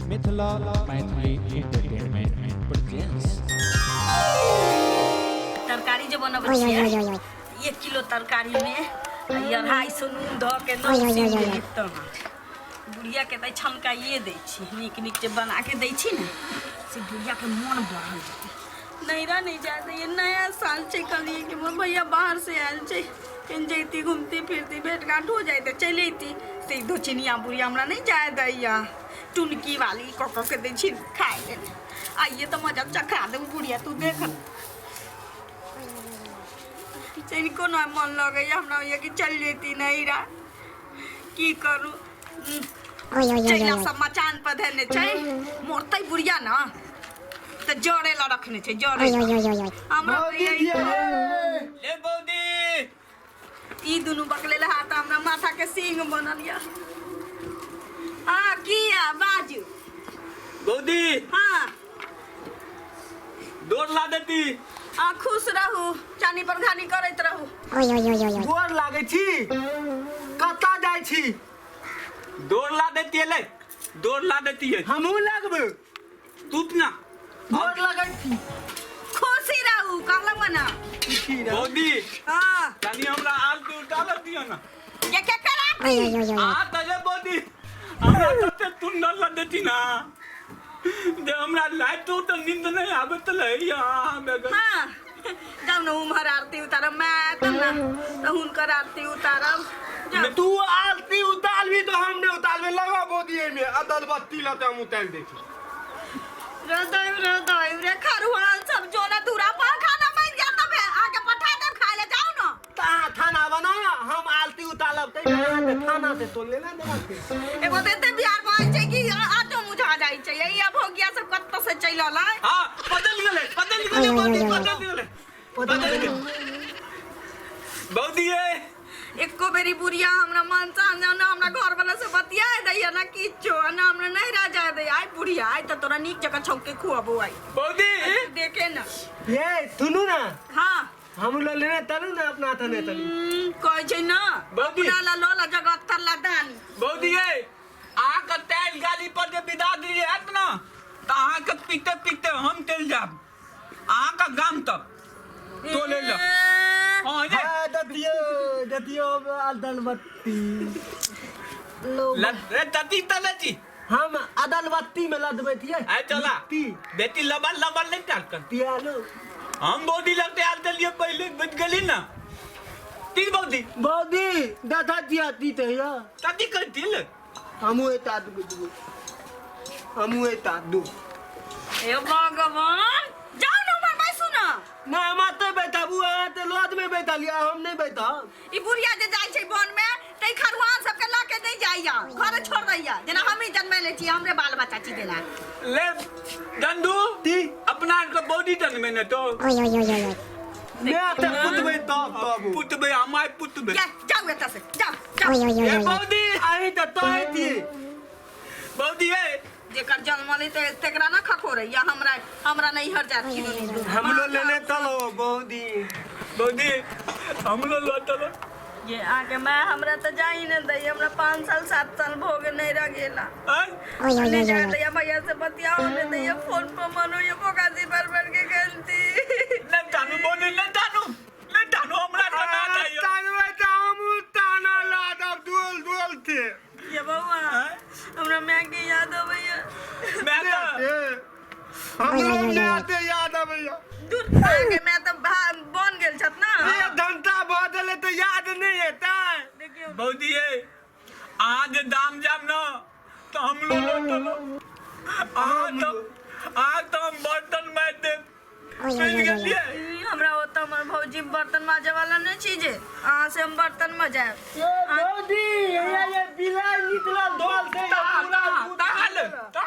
Mithila Maithili entertainment presents. तरकारी जे बनबै छियै, 1 किलो तरकारीमे 250 नून धऽ के नौ सीन देली तहन बुढ़िया के तऽ छनकाइए दै छी। नीक नीक जे बना के दै छी ने, से बुढ़िया के मन बढ़ल जेतै। नैरा नहि जाय दैए। नया साल छै, कहलियै कि मोर भैया बाहर से आयल छै, कनि जैती, घूमती फिरती, भेट घाट हो जाइते, चलि अयती। से धोचिनिया बुढ़िया हमरा नहि जाय दैया। टुनकी वाली कऽ कऽ के दै छी खाय लेल। आइए तऽ मजा चखा देब बुढ़िया, तू देख। तनिको नहि मन लगैया हमरा, होइया कि चलि जैती नैरा। की करू, चैला सब मचान पर धेने छै। मरतै बुढ़िया न तऽ जरे ला रखने छै, जरे ला। हमरा भौजी होइया ये। ले बौदी। ई दुनू बकलेल हाथ हमरा माथा के सींग बनल या। हाँ, किया बाजू। बौदी। हाँ। डोर ला देती। आ, खुश रहू, चानी पर घानी करैत रहू। गोर लागै छी, कतऽ जाइ छी? डोर ला देती है, ले डोर ला देती है। हमहूँ लगबै। तू ना। गोर लगै छी। खुशी रहू कहलहुँ ना। बौदी। हाँ। तनी हमरा आलती उतार दियो ना। ये के कराती? आ तजे बौदी, हमरा तते तू न ला देती ना जे हमरा लाइट तो नींद नहीं आबत रहे यहाँ बेगर। हाँ, जाउ ने उम्हर आरती उतारब। मैं आयत ना तऽ हुनकर आरती उतारब, जाउ। तू आरती उतारबी तो हम नहीं उतारबे। लगा बोदी में अदलबत्ती लते, हम उतार दै छी। रे दैव, रे दैव, रे खरुआल सब जोना दूरा पर खाना बन जात बे, आके पठा देब खाय ले, जाउ न। त अहाँ थाना बनाया, हम आरती उतारब तै अहाँके थाना से तो लेना देना छै। एगो तऽ एते बिहार भऽ छै कि आटो मुझा जाइ छै। ई अभोगिया सब कतऽ से चलि अलै? हाँ, बदल गेलै, बदल गेलै बौदी, बदल गेलै, बदल गेलै बौदी ये। एको बेरी बुढ़िया हमरा मन सान ना हमरा घर वाला से बतिया दैया ना किछो, आ ना हमरा नहिरा जाय दैया। आइ बुढ़िया, आइ तऽ तोरा नीक जकाँ छौके खुआबो आइ। बौदी। देखे ना। ये सुनू ना। हाँ। हम लोग लेने चलू ना अपना थाने चलू। कहै छै ना। बौदी। अपना ला लो ला जगह तर ला दानी। बौदी ये, अहाँके तेल गाड़ी पर जे विदा दिए हैत ना, तऽ अहाँके पीते पीते हम चलि जायब अहाँके गाम तक तो ले लो। हाँ ये। हाँ, दतियो दतियो अदलबत्ती। रे तती तले जी। हम अदलबत्ती में लदबै थिए। आइ चला। ती। बेटी लबल लबल नहीं टाल कर। तियालो। हम बौदी लगते आल चलिए पहले बच गली ना ती बौदी। बौदी दादा जिया ती ते या। तती कर दिल। हमू एता दू दू, हमू एता दू। हे भगवान, जाउ ने उम्हर बैसू ना। ना, हम आते बैठाबू, अहाँ ते लद में बैठा लिया, हम नहीं बैठा। ई बुढ़िया जे जाइ छै वन में तै खरुआन सबके लऽ के नहि जाइया, घरे छोड़ दैया, जेना हमही जन्मेले छी, हमरे बाल बच्चा छी जेना। ले दंदू। ती। अपना के बौदी दन में ने तो। ने आते पुतबै तब तब। पुतबे, हमाय पुतबे। जा, जाउ एतऽ से, जाउ जाउ। ए बौदी। अहीं तऽ तोय थी। बौदी ए। जेकर जन्मलै ते तेकरा ना खखोरैया, हमरा हमरा नैहर जात की दुनू। हम लोग लेने चलो बौदी। बौदी, हम लोग लो चलो। ये आके मैं हमरा तऽ जाई ने दै। हमरा 5 साल 7 साल भो गेल नहीं रह गेला। आय। नहीं जाए दैया, भैया से बतियाओ ने दैया फोन पर, मनो ये बोकासी पर पर के गलती। नहीं तानू बौदी, नहीं तानू, नहीं तानू, हमरा तो ना चाहिए। तानबै तऽ हमहूँ ताना लादब दुल दुल थे। ये बउआ, हमरा माय के याद अबैया। मैं तो हमरो नहि आते याद अबैया। दूर, अहाँके माय तऽ बन गेल छथि ना। ये घंटा भऽ गेलै तऽ याद नहि एतै? देखियौ। बौदी ए, अहाँ जे दाम जाम न तो हम लोग लो चलो। अहाँ तो हम बर्तन मारि देब, बुझि गेलियै? ई, हमरा ओतऽ हमर भौजी बर्तन माजे वाला नहि छी जे अहाँ से हम बर्तन मजायब। ये बौदी, हैया ये बिलाइ निकलल धोल से। ता पूरा ता दूध ता ले ता।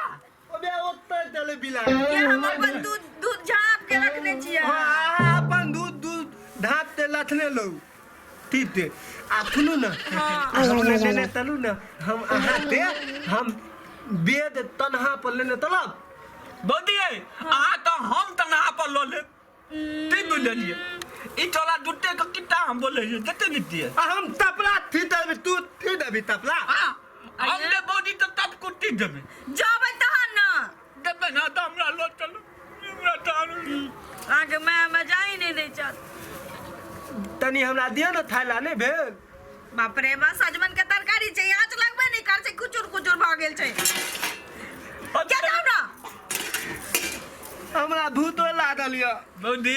ओबे ओतऽ चले बिलाइ। ये हम अपन दूध दूध झाँप के रखने छियै। हाँ, अहाँ अपन दूध दूध ढाँपते लथने लो तीते। आ सुनू ने, हम लेने चलू ने, हम अहाँ ते हम वेद तनहा पर लेने चलब। बौदी ए, अहाँ तो हम तनहा पर लऽ लेब, की बुझलियै? ई टोला दुटे के किट्टा हम बोलै छियै जते नहि दियै। आ हम तपला थी देबी, तू थी देबी तपला। हाँ, हम दे बौदी तऽ तब कुट्टी देबै। जबै तहन न। ना तऽ हमरा लऽ चलू, हमरा टारू। अहाँके माय हमरा जाइ नहि दै छथि। तनी हमरा दिअ ने थैला, नहि भेल? बाप रे बा, सजमन के तरकारी छै, आँच लगबे नहि कर छै, कुचुर कुचुर भऽ गेल छै। क्या जाउ ना। हमरा भूतो लागल यऽ। बौदी,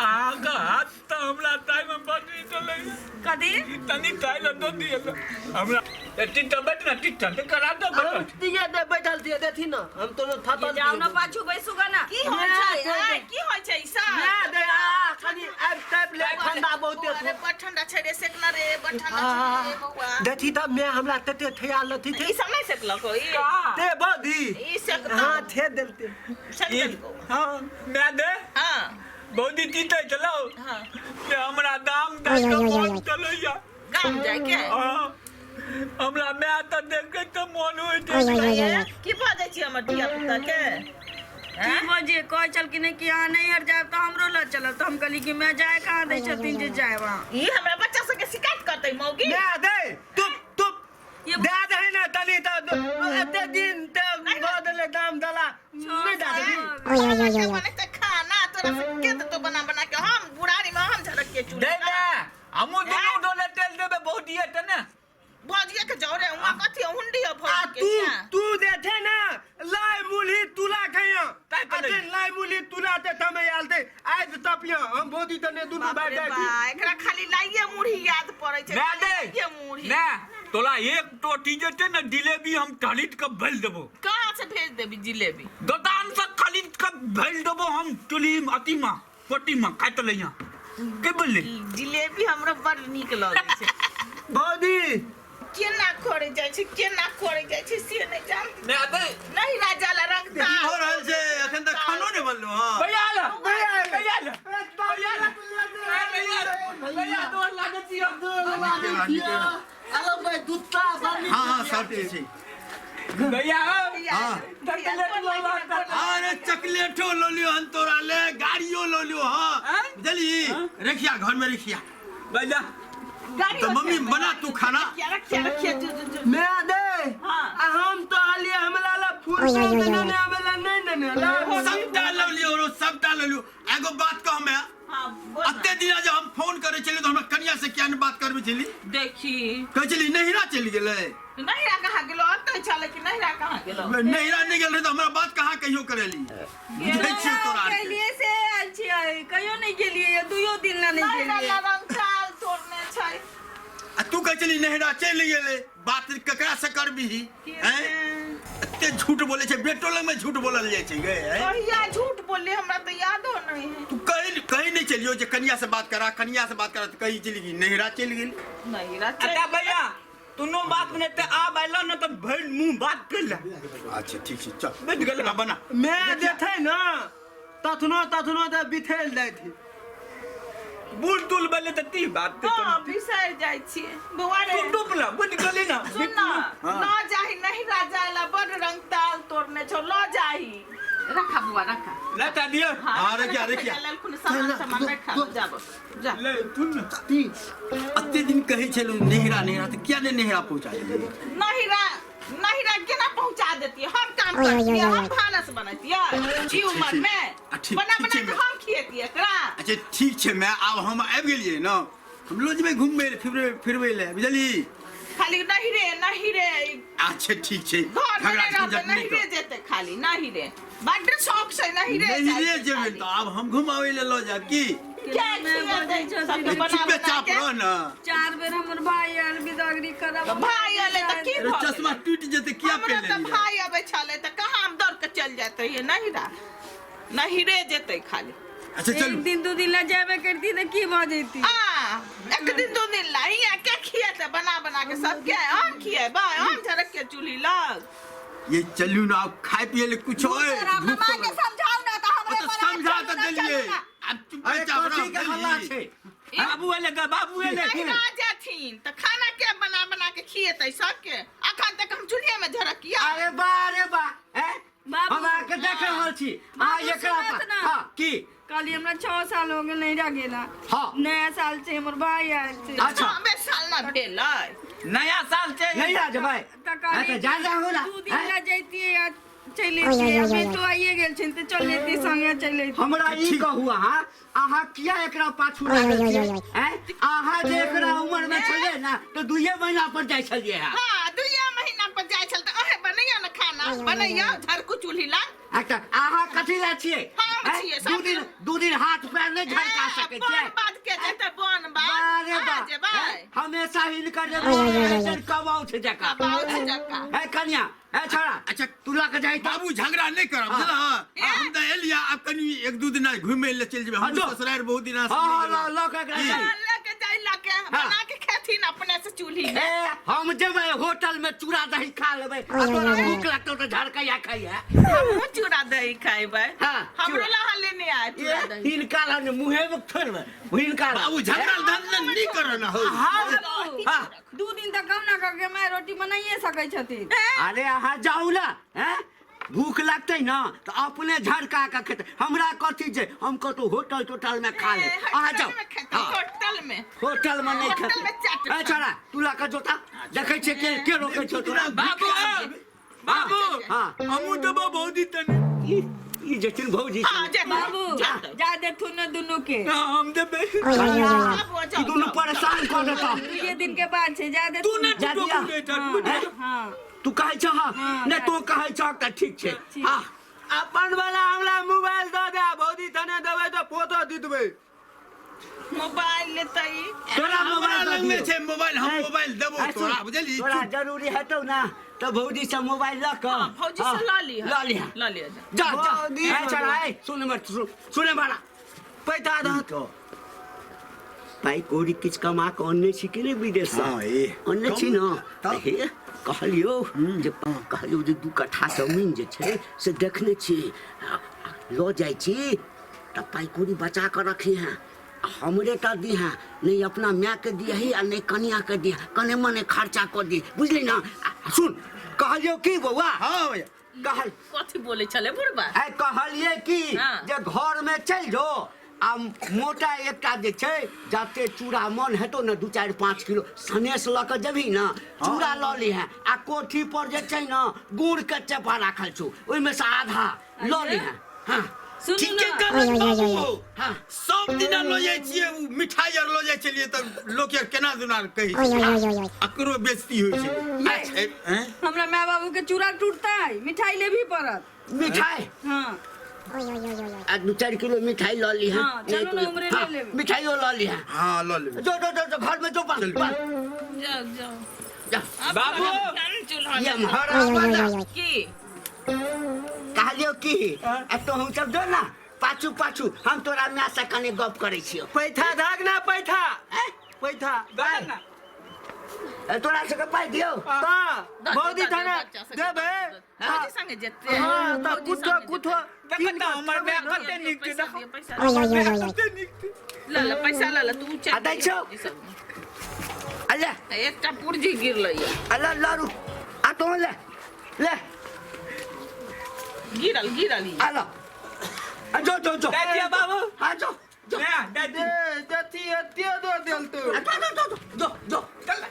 अहाँके हाथ तऽ हमरा ताहिमे बड नीक लगैया। कथी? तनी ताहि लऽ दऽ दिअ तऽ हमरा टिट्टा बैठ ना, टिट्टा तऽ करा दऽ हम बैठल। दिए दे बैठल छियै, देखी न हम तो थपल। जाउ ना पाछू बैसू ग ना। की होइ छै? आय, की होइ छै ई सब? ना दे आ कनी आबि तापि ले, ठंडा बहुते। अरे बड़ ठंडा छै रे, सेकना रे, बड़ ठंडा छै रे बौआ। देखी तऽ मैं हमरा तते थैया लथी ई थे। सब नहि सेकलको ई? ते बदी ई सेकतौ? हाँ, थे देलते। सेक देलको? हाँ, मैं दे। हाँ। बौदी तीते चलो। हाँ। जे हमरा दाम दे के मोन चलैया। गाम जायके? हाँ, हमरा माय तऽ देख के तऽ मोन होइ छै। की भऽ जाइ छी हमर धिया पुता के? की बजे कहै छलखिन कि अहाँ नैहर जायब तऽ हमरो लऽ चलब, तऽ हम कहली कि मैं जाय कहाँ दै छथिन जे जायब अहाँ। ई हमरा बच्चा सबके शिकायत करतै मौगी। ना दे तुप तुप। ये दे दे ने तनी तऽ एते दिन ते भऽ देले दाम दला नहि दे देली। के बनेतै खाना तोरा सबके? देतौ बना बना के? हम बुढ़ारी में हम झरक के चूल्हा दे दे, हमहूँ दुनू डोले तेल देबै बौदिये तऽ ने। भौजिया के जौरे हुआ कथी हुंडी हो आ भौजी के तू हियाँ? तू देथे ना लाई मुली तुला खैया। ताहि पर अते लाई मुली तुला ते तमे आयल ते आज तपिया हम बोदी तने दुनू बाप भाई रे जाइ बा, छी। एकरा खाली लाइये मुरही याद पड़ै छै। मैं दे। लाइये मुरही। ने तोला एक टोटी जे छै ने जिलेबी हम खरीद के भेज देबो। कहाँ से भेज देबी जिलेबी? दोकान से खरीद के भेज देबो हम चुल्ही अथी में पोटी में काटि लैया के बोलली। जिलेबी हमरा बड़ नीक लगै छै। भौजी केना करे जाइ छै, केना करे जाइ छै से नहि जान। ने दे। नहीं राजा ला रंगता। की भऽ रहल छै? एखन तक खानो नहि बनलो हँ। भैया आला, भैया आला, भैया आला, भैया, भैया तोर लागै छियौ। हाँ हाँ, सब ठीक छै। भैया। हाँ। चॉकलेट लऽ। अरे चॉकलेटो लऽ लियो हन तोरा ले, गाड़ियो लऽ लियो। हाँ। आँय? बुझली, रखिया घर में रखिया। भैया। गाड़ी तऽ मम्मी बना तू खाना। रखिया रखिया रखिया, जो जो जो। मैं दे। हाँ। आ हम तो आलिए हमरा ला फूल ने ने हमरा नहीं ने ने ला। सबटा लऽ लियो रो, सबटा लऽ लियो। एगो बात कह मैं। हाँ, बोल ना। अते दिना जे हम फोन करै छलियै तऽ हमरा कनिया से किया नहि बात करबै छली? देखी। कहै छली नैहरा चलि गेलै। नहिरा कहाँ गेलो? अतै छलै कि नहिरा कहाँ गेलो? नैहरा नहि गेल रहै तऽ हमरा बात कहाँ कहियो करेली? बुझै छियै तोरा आरके। गेलियै से आयल छियै, कहियो नहि गेलियै, दुइयो दिन ला नहि नहिरा गेलियै। ला रंगताल तोड़ने छै। आ तू कहै छली नैहरा चलि गेलै, बात ककरा से करबिही? हैं, एते झूठ बोलै छै, बेटो लग में झूठ बोलल जाइ छै गे, हैं? कहिया झूठ बोलली? हमरा तऽ यादो नहीं है। तू कहीं कहीं नहीं चलियो जे कनिया से बात करा, कनिया से बात करा, तऽ कहीं चली गेली नैहरा चलि गेली। नहिरा चलि। अच्छा भैया, तुनो बात नहि तऽ आब अयलो ने तऽ भरि मुँह बात कर ले। अच्छा ठीक छै, चल। बुझि गेलै। बना बना। मैं देथे ना तथनो तथनो तऽ बिथेल जाथी। बूढ़ तुल बले तऽ ती बात ते। हाँ, बिसरि जाइ छियै बौआ रे। तू डुबला, बुझि गेली ना? सुन ना, ल जाही नहिरा जाय ला, बड़ रंग ताल तोड़ने छौ, ल जाही। रखा बुआ, रखा। लेता दियो। हाँ, रखिया, रखिया। ललखुन सामान सामान रखा, जाबो जा। ले तू ने। अते दिन कहै छलू नैहरा नैहरा, तऽ किया नहि नैहरा पहुँचा देलियै? नहिरा नहिरा केना पहुंचा देती? हम काम करतियै, हम भानस बनैतियै ई उम्र में? आ, ठीक- बना ठीक बना छै। के हम खियतियै एकरा? अच्छा ठीक छै मैं, आब हम आबि गेलियै ने, हम लऽ जेबै घुमबै लए, फिरबै फिरबै लए, बुझली? खाली नहिरे नहिरे। अच्छा ठीक छै। घर में झगड़ा नहि रहतै। झंझट नहि नहिरे कर। जेतै खाली नहिरे, बड्ड शौक छै नहिरे नैहरे जायके जेबै खाली। तऽ आब हम घुमाबै लए लऽ जायब की? क्या खियेतै सबके बना चुपे बना चाप के? रह ने। चार बेर हमर भाई आयल बिदागरी करब। भाई एलै तऽ की अरे भऽ चश्मा गेलै? टूटि जेतै, किया हमरा पेन तऽ लेलियै? भाई अबै छलै तऽ कहाँ हम दौड़ के चलि जाइत रहियै नहिरा? नहिरे जेतै खाली। अच्छा एक चलू। दिन दू दिन ला जेबे करती तऽ की भऽ जैती? आ एक दिन दू दिन ला हियाँ के खियेतै बना बना के सबके? हम खियेबै, हम झरक के चूल्ही लग। ये चलू ने, आब खाय पिए ले कुछ होय। अपना भूख माँ के तऽ समझाउ ना तऽ हमरे ओ तऽ पर समझा चलू तऽ ना, देलियै। चलू ना। आब चुपे अरे चाप कथी के रह, हल्ला बुझली? छै? बाबू एले गे, बाबू एले। नहिरा जेथिन तऽ खाना के बना बना के खियेतै सबके? अखन तक हम चूल्हे में झरकिया। अरे बा, अरे बा, हैं? बाबू। हम अहाँके देख रहल छी अहाँ बाबू, एकरा सुनत पर ना। हाँ की? कहली हमरा 6 साल हो गेल नैहरा गेला। हाँ। नया साल छै, हमर भाई आयल छै। अच्छा। छबे साल ना भेलै। नया साल छै। नैहरा जेबै? तऽ हैं, तऽ जा जा होला दू दिन हैं? ला जैतियै आ चलि अयतियै, आ बेटो आइए गेल छनि तऽ चलि अयतियै संगे चलि अयतियै। हमरा ई कहू अहाँ, अहाँ किया एकरा पाछू लागल छियै? आँय? अहाँ जे एकरा उमर में छलियै ने तऽ दुइये महीना पर जाइ छलियै हँ। हाँ, दुइये महीना पर जाइ छल तऽ अहे बनैयौ ने खाना, बनैयौ झरकू चूल्ही लग। अच्छा, अहाँ कथी लए छियै? हम आँय? छियै, दू सब दिन 2 दिन हाथ पैर नहि झरका सकै छियै? बन बाध के जेतै, बन बाध। अरे अहाँ बा, जेबै। हैं? हमेशा हिनकर जे मोन रहै छनि कबाउ छै जकाँ। कबाउ छै जकाँ। है कनिया, है छोड़ा। अच्छा, तू लऽ कऽ जाही तऽ। बाबू, झगड़ा नहि करब, हाँ। बुझलह? हम तऽ एलियै, आब कनि एक दू दिना घुमै लए चलि जेबै हम। हाँ, जो। ससुरारि बहुत दिना से हाँ नहि हाँ गेलहुँ। लऽ लऽ कऽ एकरा की? जाही। लऽ के जाइ, लऽ के बना के खेथिन अपने से चूल्ही में। ए, हम जेबै होटल में चूड़ा दही खा लेबै आ तोरा भूख लगतौ तऽ झरकैया खैहे। हमहूँ चूड़ा दही खेबै। हाँ, हमरो चूड़ा। ला अहाँ लेने आए चूड़ा ए, दही। हिनका लग मुँहे में थोड़बै हिनका लग। बाबू, झगड़ा धंधा नहि करऽ ने हौ। बाबू, हाँ। 2 दिन तऽ कहुना कऽ के माय रोटी बनाइए सकै छथिन। अरे अहाँ जाउ ने, हैं? भूख लगतै ने तऽ अपने झरका के खेतै। हमरा कथी छै, हम कतहु होटल तोटल में खा लेब। अहाँ जाउ। होटल में खेतै। हाँ। होटल में। होटल में नहि होटल में खेतै। चाट। ए छोड़ा, तू लऽ कऽ जोता, देखै छियै के के रोकै छौ तोरा। बाबू, बाबू। हाँ। हमहूँ देबो भौजी तनी। ई ई जेथिन भौजी। हाँ, जेतै। बाबू, जेतै। जा देथुन ने दुनू के। हाँ, हम देबै। बाबू, ई जाउ, दुनू जाउ। परेशान कऽ देतौ। दुइये दिन के बाद छै, जा तू देथुन। ने जा दिया। बेटा। हाँ। तू कहै छह? हाँ, नहि, तू कहै छह तऽ ठीक छै। ठीक। हाँ। अपन वाला हमरा मोबाइल दऽ दे, भौजी थने देबै तऽ फोटो दितबै। मोबाइल लेतै। तोरा हमरा मोबाइल दऽ लग मे दियौ। छै मोबाइल, हम ऐ, मोबाइल देबो ऐ, सुन, तोरा, बुझलिही? तोरा जरूरी हेतौ ने तऽ भौजी से मोबाइल लऽ कऽ। हाँ, भौजी से लऽ लिहऽ। लऽ लिहऽ। लऽ लिहऽ। जा जा। भौजी। ऐ छोड़ा, ऐ सुन मत, सुन सुने बड़ा। पैसा दह। तो पाइ कौड़ी किछु कमा कऽ अनने छी कि नहि विदेशसँ? हाँ, ए। अनने छी ने? तब? हे, कहलियौ जे, कहलियौ जे 2 कट्ठा जमीन जे छै से देखने छी, लऽ जाइ छी तऽ पाइ कौड़ी बचा कऽ रखिहेँ आ हमरे टा दिहेँ, नहि अपना मायके दियही आ नहि कनियाके दिहे, कने मने खर्चा कऽ दी, बुझली ने? आ सुन, कहलियौ की बौआ? हाँ भैया। कहल कथी बोलै छलै बुढ़बा? आइ कहलियै कि जे घरमे चलि जो आ मोटा एकटा जे छै, जते चूड़ा मन हेतौ ने, 2, 4, 5 किलो सनेस लऽ कऽ जेबही ने, चूड़ा लऽ लिहें आ कोठी पर जे छै ने गुड़के चेपा राखल छौ, ओहिमे से आधा लऽ लिहें। हाँ। सुनू ठीके ने। कहलक बाबू हो। हाँ। सब दिना लऽ जाइ छियै, ओ मिठाई आर लऽ जाइ छलियै तऽ लोक आर केना दुना कहै छै, अकरो बेइज्जती होइ छै। अच्छा, हैं? हमरा माय बाबू के चूड़ा टूटतै, मिठाई लेबही पड़त। मिठाई? हाँ। आ 2-4 किलो मिठाई लऽ लिहें। हाँ, चलू ने, उम्हरे लऽ लेबै। मिठाइयो लऽ लिहें। हाँ, लऽ लेबै। जो जो जो जो, घरमे जो, बस बस। जाउ जाउ। जा। बाबू। ये हरा वाला। की? कहलियौ की, आ तोहूँ सब जो ना पाछू पाछू, हम तोरा माय से कने गप करै छियौ। पैठा धाग ना, पैठा। ऐं? पैठा। दे ना। ए, तोरा सबके पाइ दियौ? तऽ भौजी थाने देबै। भौजी संगे जेतै। हाँ, तऽ भौजी कुथो संगे कुथो। देखो तऽ हमर माय कते नीक छै। पैसा देखो। दिअ, पैसा। कते नीक छै। ल ल, पैसा ल ल तू चल। आ दै छौ? भौजी संगे। आ ले। एकटा पुर्जी गिरलै ये। आ ले लारू, आ तोहूँ ले ले। गिरल गिरल ई। आ ल, आ जो जो जो। दे दिया बाबू। आ जो जो। ले, दे दी। ए जथी एते दऽ देल तू। आ जो जो जो जो जो। चल।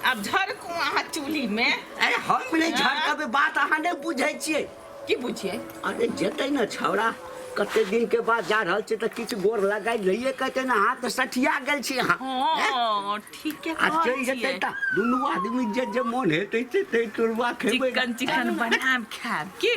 आब झरकू अहाँ चूल्ही में। अरे, हम नहि झरकबै, बात अहाँ नहि बुझै छियै। की बुझियै? अरे, जेतै ने छौड़ा, कते दिन के बाद जा रहल छै तऽ किछु गोर लगाइ लइए कहतै ने, हाथ तऽ सठिया गेल छी अहाँ। हाँ, ठीके आ कहै चलि जेतै छियै। तऽ दुनू आदमी जे जे मोन हेतै से ते तुरबा खेबै। चिकन चिकन बनाब, खायब की?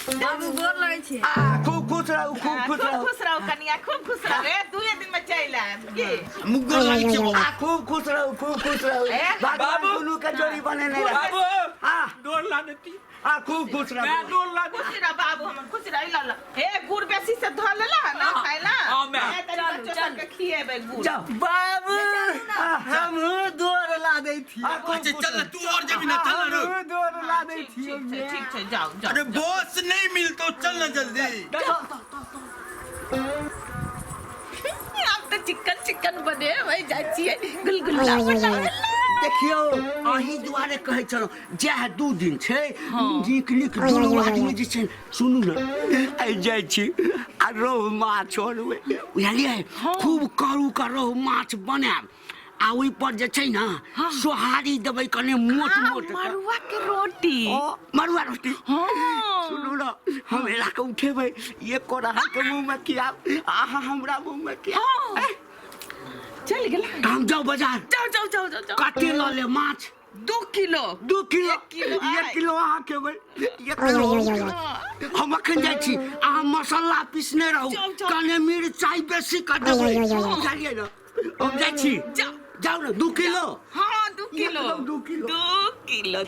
बाबू, गोर लगै छी। आ खूब खुश रहू, खूब हाँ, खुश खूब रहू। खुश रहू कनिया, खूब खुश रहू। ए, दुए दिन में चलि आयब की? मुग्गो लागै छै। आ खूब खुश रहू, खूब खुश रहू। ए, भगवान बाबू। दुनू के जोड़ी बनेने रहे। बाबू। हाँ। डोर ला देती। आ खूब खुश मैं रहू। डोर ला दे। खुश रह बाबू हमर, खुश रह। ल ल, हे, गुड़ बेसी से धऽ लेला ना खाइला। हाँ, मैं। ए, तनी चलू, बच्चो चलू। सबके खिएबै गुड़। जाओ। बाबू, हमहूँ दौड़ ला दै छी। आ खूब अच्छा, खुश चल ना, रहू। तू और जेबी ना, चल ना रो। हमहूँ दौड़ ला दै ठीक छी। ठीक छै, ठीक छै, जाओ जाओ। अरे, बस नहीं मिलतो, चल ना जल्दी। आब तऽ चिकन चिकन बनेबै, जाइ छियै गुलगुल्ला बनाबै। देखियौ, अहीं दुआरे कहै छलहुँ, जएह 2 दिन छै, नीक नीक दुनू आदमी जे छै, सुनू ने, आइ जाइ छी आ रोहु माछ अनबै, बुझलियै? खूब करू का रोहु माछ बनायब। आ ओहि पर जे छै ने सोहारी देबै कने मोट मोट कऽ। मरुआ के रोटी। ओ मरुआ रोटी। हाँ। सुनू ने, हम एला के उठेबै, एक कोर अहाँके मुँहमे खियाब, अहाँ हमरा मुँहमे खियाब। हाँ। चल गेला। तऽ हम जाउ बाजार? जाओ जाओ जाओ जाओ जाओ। कते लऽ लेब माछ? 2 किलो। 2 किलो? किलो। 1 किलो अहाँ खेबै, 1 किलो हम खेबै। हम अखन जाइ छी, अहाँ मसाला पीसने रहू। जाउ, जाउ। कने मिरचाइ बेसी कऽ देबै, बुझलियै ने? हम जाइ छी। जाउ। जाउ ने, 2 किलो। हाँ, 2 किलो। एकदम 2 किलो। 2 किलो।